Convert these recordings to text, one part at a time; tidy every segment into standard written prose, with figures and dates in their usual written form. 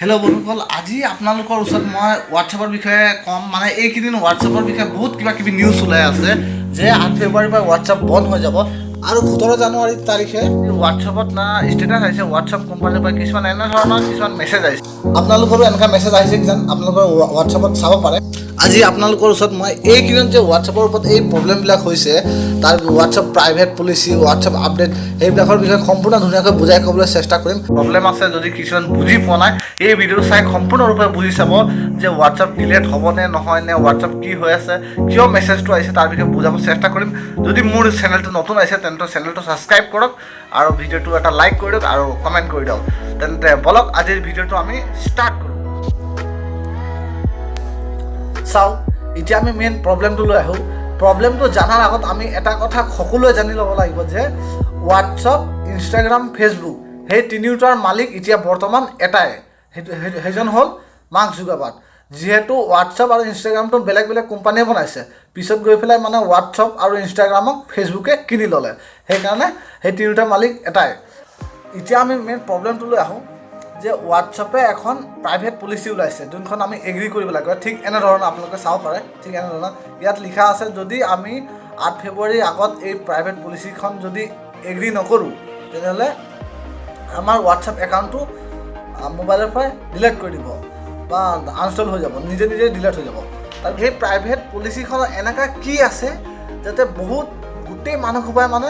Hello' বন্ধুসকল, আজি আপোনালোকৰ ওচৰত মই হোৱাটছএপৰ বিষয়ে ক'ম। মানে এইকেইদিন হোৱাটছএপৰ বিষয়ে বহুত কিবা কিবি নিউজ ওলাই আছে যে 8 ফেব্ৰুৱাৰীৰ পৰা হোৱাটছএপ বন্ধ হৈ যাব আৰু 17 জানুৱাৰী তাৰিখে হোৱাটছএপত না ষ্টেটাছ আহিছে, হোৱাটছএপ কোম্পানীৰ পৰা কিছুমান এনেধৰণৰ কিছুমান মেছেজ আহিছে। আপোনালোকৰো এনেকুৱা মেছেজ আহিছে কিজান, আপোনালোকৰ হোৱাটছএপত চাব পাৰে। আজি আপোনালোকৰ ওচৰত মই এইকেইদিনত যে হোৱাটছএপৰ ওপৰত এই প্ৰব্লেমবিলাক হৈছে, তাৰ WhatsApp private policy, WhatsApp update, সেইবিলাকৰ বিষয়ে সম্পূৰ্ণ ধুনীয়াকৈ বুজাই ক'বলৈ চেষ্টা কৰিম। প্ৰব্লেম আছে যদি কিছুমান বুজি পোৱা নাই, এই ভিডিঅ'টো চাই সম্পূৰ্ণৰূপে বুজি চাব যে হোৱাটছএপ ডিলেট হ'বনে নহয় নে হোৱাটছএপ কি হৈ আছে, কিয় মেছেজটো আহিছে, তাৰ বিষয়ে বুজাব চেষ্টা কৰিম। যদি মোৰ চেনেলটো নতুন আহিছে, তেন্তে চেনেলটো ছাবস্ক্ৰাইব কৰক আৰু ভিডিঅ'টো এটা লাইক কৰি দিয়ক আৰু কমেণ্ট কৰি দিয়ক। তেন্তে বলক, আজিৰ ভিডিঅ'টো আমি ষ্টাৰ্ট কৰোঁ। চাওক, এতিয়া আমি মেইন প্ৰব্লেমটো লৈ আহোঁ। প্ৰব্লেমটো জনাৰ আগত আমি এটা কথা সকলোৱে জানি ল'ব লাগিব যে হোৱাটছআপ, ইনষ্টাগ্ৰাম, ফেচবুক, সেই তিনিওটাৰ মালিক এতিয়া বৰ্তমান এটাই। সেইজন হ'ল মাৰ্ক জুকাৰবাৰ্গ। যিহেতু হোৱাটছআপ আৰু ইনষ্টাগ্ৰামটো বেলেগ বেলেগ কোম্পানীয়ে বনাইছে, পিছত গৈ পেলাই মানে হোৱাটছআপ আৰু ইনষ্টাগ্ৰামক ফেচবুকে কিনি ল'লে, সেইকাৰণে সেই তিনিওটাৰ মালিক এটাই। এতিয়া আমি মেইন প্ৰব্লেমটো লৈ আহোঁ যে হোৱাটছএপে এখন প্ৰাইভেট পলিচি ওলাইছে, যোনখন আমি এগ্ৰি কৰিব লাগিব। ঠিক এনেধৰণৰ আপোনালোকে চাব পাৰে, ঠিক এনেধৰণৰ ইয়াত লিখা আছে। যদি আমি 8 ফেব্ৰুৱাৰীৰ আগত এই প্ৰাইভেট পলিচিখন যদি এগ্ৰি নকৰোঁ, তেনেহ'লে আমাৰ হোৱাটছএপ একাউণ্টটো মোবাইলৰ পৰাই ডিলিট কৰি দিব বা আনইনষ্টল হৈ যাব, নিজে নিজে ডিলিট হৈ যাব। তাৰ সেই প্ৰাইভেট পলিচিখনত এনেকুৱা কি আছে যাতে বহুত গোটেই মানুহসোপাই মানে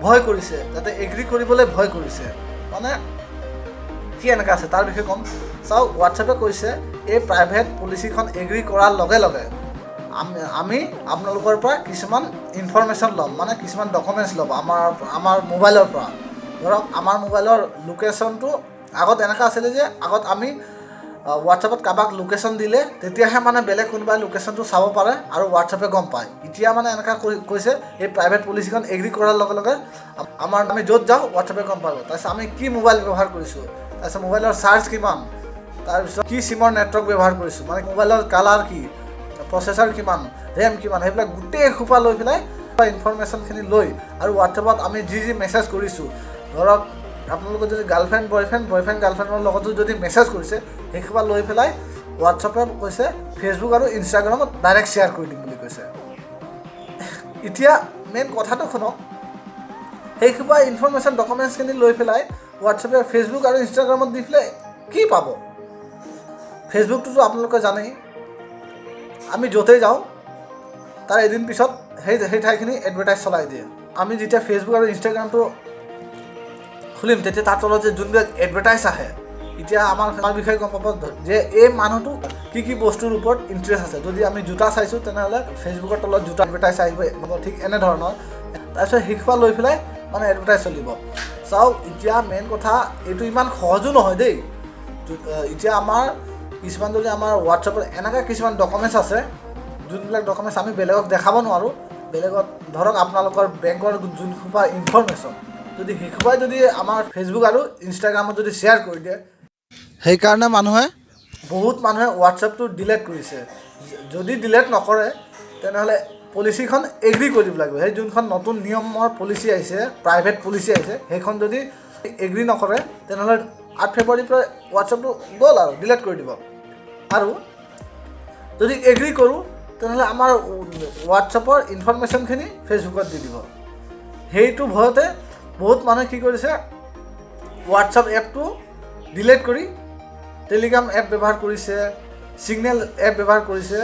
ভয় কৰিছে, যাতে এগ্ৰি কৰিবলৈ ভয় কৰিছে? মানে কি এনেকুৱা আছে, তাৰ বিষয়ে ক'ম। চাওক, হোৱাটছএপে কৈছে এই প্ৰাইভেট পলিচিখন এগ্ৰি কৰাৰ লগে লগে আমি আপোনালোকৰ পৰা কিছুমান ইনফৰমেশ্যন ল'ম, মানে কিছুমান ডকুমেণ্টছ ল'ম আমাৰ মোবাইলৰ পৰা। ধৰক, আমাৰ মোবাইলৰ লোকেশ্যনটো আগত এনেকুৱা আছিলে যে আগত আমি হোৱাটছএপত কাৰোবাক লোকেশ্যন দিলে তেতিয়াহে মানে বেলেগ কোনোবাই লোকেশ্যনটো চাব পাৰে আৰু হোৱাটছএপে গম পায়। এতিয়া মানে এনেকুৱা কৈছে, এই প্ৰাইভেট পলিচিখন এগ্ৰি কৰাৰ লগে লগে আমি য'ত যাওঁ, হোৱাটছএপে গম পাব। তাৰপিছত আমি কি মোবাইল ব্যৱহাৰ কৰিছোঁ, তাৰপিছত মোবাইলৰ চাৰ্জ কিমান, তাৰপিছত কি চিমৰ নেটৱৰ্ক ব্যৱহাৰ কৰিছোঁ, মানে মোবাইলৰ কালাৰ কি, প্ৰচেছৰ কিমান, ৰেম কিমান, সেইবিলাক গোটেই সোপা লৈ পেলাই ইনফৰমেশ্যনখিনি লৈ আৰু হোৱাটছএপত আমি যি যি মেছেজ কৰিছোঁ, ধৰক আপোনালোকৰ যদি গাৰ্লফ্ৰেণ্ড, বয়ফ্ৰেণ্ড, বয়ফ্ৰেণ্ড গাৰ্লফ্ৰেণ্ডৰ লগতো যদি মেছেজ কৰিছে, সেইসোপা লৈ পেলাই হোৱাটছএপে কৈছে ফেচবুক আৰু ইনষ্টাগ্ৰামত ডাইৰেক্ট শ্বেয়াৰ কৰি দিম বুলি কৈছে। এতিয়া মেইন কথাটো শুনক। সেইসোপা ইনফৰমেশ্যন ডকুমেণ্টছখিনি লৈ পেলাই হোৱাটছএপে ফেচবুক আৰু ইনষ্টাগ্ৰামত দি পেলাই কি পাব? ফেচবুকটোতো আপোনালোকে জানেই, আমি য'তেই যাওঁ, তাৰ এদিন পিছত সেই সেই ঠাইখিনি এডভাৰটাইজ চলাই দিয়ে। আমি যেতিয়া ফেচবুক আৰু ইনষ্টাগ্ৰামটো খুলিম, তেতিয়া তাৰ তলত যে যোনবিলাক এডভাৰটাইজ আহে, এতিয়া আমাৰ বিষয়ে গম পাব যে এই মানুহটো কি কি বস্তুৰ ওপৰত ইণ্টাৰেষ্ট আছে। যদি আমি জোতা চাইছোঁ, তেনেহ'লে ফেচবুকৰ তলত জোতা এডভাৰটাইজ আহিব, ঠিক এনেধৰণৰ। তাৰপিছত সেইসোপা লৈ পেলাই মানে এডভাৰটাইজ চলিব। চাওক, এতিয়া মেইন কথা এইটো ইমান সহজো নহয় দেই। এতিয়া আমাৰ কিছুমান যদি আমাৰ হোৱাটছএপত এনেকুৱা কিছুমান ডকুমেণ্টছ আছে, যোনবিলাক ডকুমেণ্টছ আমি বেলেগক দেখাব নোৱাৰোঁ, বেলেগত ধৰক আপোনালোকৰ বেংকৰ যোনসোপা ইনফৰমেশ্যন, যদি সেইসোপাই যদি আমাৰ ফেচবুক আৰু ইনষ্টাগ্ৰামত যদি শ্বেয়াৰ কৰি দিয়ে, সেইকাৰণে বহুত মানুহে হোৱাটছএপটো ডিলেট কৰিছে। যদি ডিলেট নকৰে, তেনেহ'লে পলিচিখন এগ্ৰি কৰি দিব লাগিব। সেই যোনখন নতুন নিয়মৰ পলিচি আহিছে, প্ৰাইভেট পলিচি আহিছে, সেইখন যদি এগ্ৰি নকৰে, তেনেহ'লে 8 ফেব্ৰুৱাৰীৰ পৰা হোৱাটছএপটো গ'ল আৰু ডিলেট কৰি দিব। আৰু যদি এগ্ৰি কৰোঁ, তেনেহ'লে আমাৰ হোৱাটছএপৰ ইনফৰমেশ্যনখিনি ফেচবুকত দি দিব। সেইটো ভয়তে বহুত মানুহে কি কৰিছে, হোৱাটছআপ এপটো ডিলিট কৰি টেলিগ্ৰাম এপ ব্যৱহাৰ কৰিছে, ছিগনেল এপ ব্যৱহাৰ কৰিছে।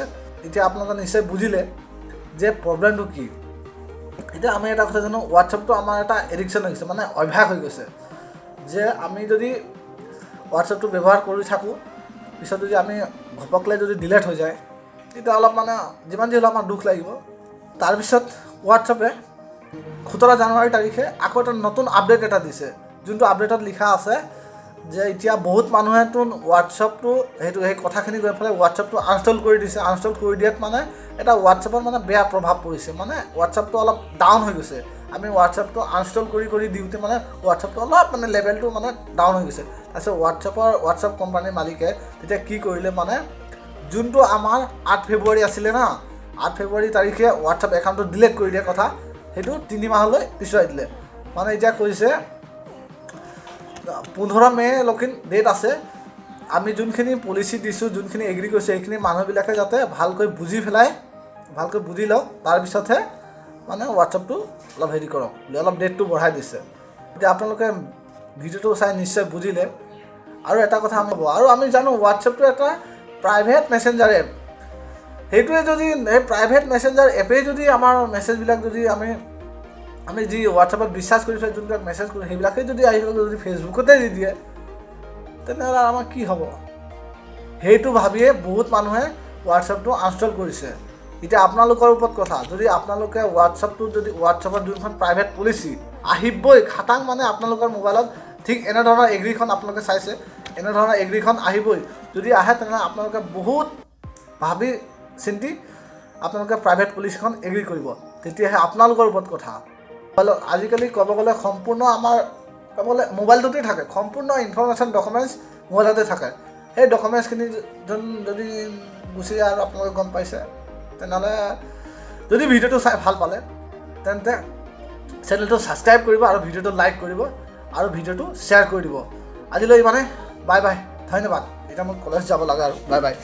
এতিয়া আপোনালোকে নিশ্চয় বুজিলে যে প্ৰব্লেমটো কি। এতিয়া আমি এটা কথা জানো, হোৱাটছএপটো আমাৰ এটা এডিকশ্যন হৈ গৈছে, মানে অভ্যাস হৈ গৈছে যে আমি যদি হোৱাটছএপটো ব্যৱহাৰ কৰি থাকোঁ, পিছত যদি আমি ঘপককৈ যদি ডিলেট হৈ যায়, তেতিয়া অলপ মানে যিমান যি হ'লেও আমাৰ দুখ লাগিব। তাৰপিছত হোৱাটছএপে 17 জানুৱাৰী তাৰিখে আকৌ এটা নতুন আপডেট এটা দিছে, যোনটো আপডেটত লিখা আছে যে এতিয়া বহুত মানুহেতো হোৱাটছএপটো সেই কথাখিনি গৈ পেলাই হোৱাটছএপটো আনইনষ্টল কৰি দিছে। আনইনষ্টল কৰি দিয়াত মানে এটা হোৱাটছএপত মানে বেয়া প্ৰভাৱ পৰিছে, মানে হোৱাটছএপটো অলপ ডাউন হৈ গৈছে। আমি হোৱাটছএপটো আনইনষ্টল কৰি কৰি দিওঁতে মানে হোৱাটছএপটো অলপ মানে লেভেলটো মানে ডাউন হৈ গৈছে। তাৰপিছত হোৱাটছএপ কোম্পানীৰ মালিকে তেতিয়া কি কৰিলে, মানে যোনটো আমাৰ 8 ফেব্ৰুৱাৰী আছিলে না, 8 ফেব্ৰুৱাৰী তাৰিখে হোৱাটছএপ একাউণ্টটো ডিলিট কৰি দিয়া কথা, সেইটো 3 মাহলৈ পিছুৱাই দিলে। মানে এতিয়া কৈছে 15 মে' লৈকে ডেট আছে। আমি যোনখিনি পলিচি দিছোঁ, যোনখিনি এগ্ৰি কৰিছোঁ, সেইখিনি মানুহবিলাকে যাতে ভালকৈ বুজি পেলাই, ভালকৈ বুজি লওক, তাৰপিছতহে মানে হোৱাটছআপটো অলপ হেৰি কৰক বুলি অলপ ডেটটো বঢ়াই দিছে। এতিয়া আপোনালোকে ভিডিঅ'টো চাই নিশ্চয় বুজিলে। আৰু এটা কথা আমি আৰু আমি জানো, হোৱাটছএপটো এটা প্ৰাইভেট মেছেঞ্জাৰ এপ। সেইটোৱে যদি, এই প্ৰাইভেট মেছেঞ্জাৰ এপেই যদি আমাৰ মেছেজবিলাক যদি আমি যি হোৱাটছএপত বিশ্বাস কৰি পেলাই যোনবিলাক মেছেজ কৰোঁ, সেইবিলাকেই যদি আহি পেলাই যদি ফেচবুকতে দি দিয়ে, তেনেহ'লে আমাৰ কি হ'ব? সেইটো ভাবিয়ে বহুত মানুহে হোৱাটছএপটো আনইনষ্টল কৰিছে। এতিয়া আপোনালোকৰ ওপৰত কথা, যদি আপোনালোকে হোৱাটছএপটো যদি হোৱাটছএপত যোনখন প্ৰাইভেট পলিচি আহিবই খাটাং, মানে আপোনালোকৰ মোবাইলত ঠিক এনেধৰণৰ এগ্ৰিখন আপোনালোকে চাইছে, এনেধৰণৰ এগ্ৰিখন আহিবই। যদি আহে, তেনেহ'লে আপোনালোকে বহুত ভাবি চিন্তি আপোনালোকে প্ৰাইভেট পলিচিখন এগ্ৰি কৰিব, তেতিয়াহে। আপোনালোকৰ ওপৰত কথা। মোবাইলত আজিকালি ক'ব গ'লে সম্পূৰ্ণ আমাৰ ক'ব গ'লে মোবাইলটোতেই থাকে, সম্পূৰ্ণ ইনফৰ্মেশ্যন, ডকুমেণ্টছ মোবাইলতে থাকে। সেই ডকুমেণ্টছখিনি যোন যদি গুচি যায় আৰু আপোনালোকে গম পাইছে। তেনেহ'লে যদি ভিডিঅ'টো চাই ভাল পালে, তেন্তে চেনেলটো ছাবস্ক্ৰাইব কৰিব আৰু ভিডিঅ'টো লাইক কৰিব আৰু ভিডিঅ'টো শ্বেয়াৰ কৰি দিব। আজিলৈ ইমানে, বাই বাই, ধন্যবাদ। এতিয়া মই কলেজ যাব লাগে আৰু, বাই বাই।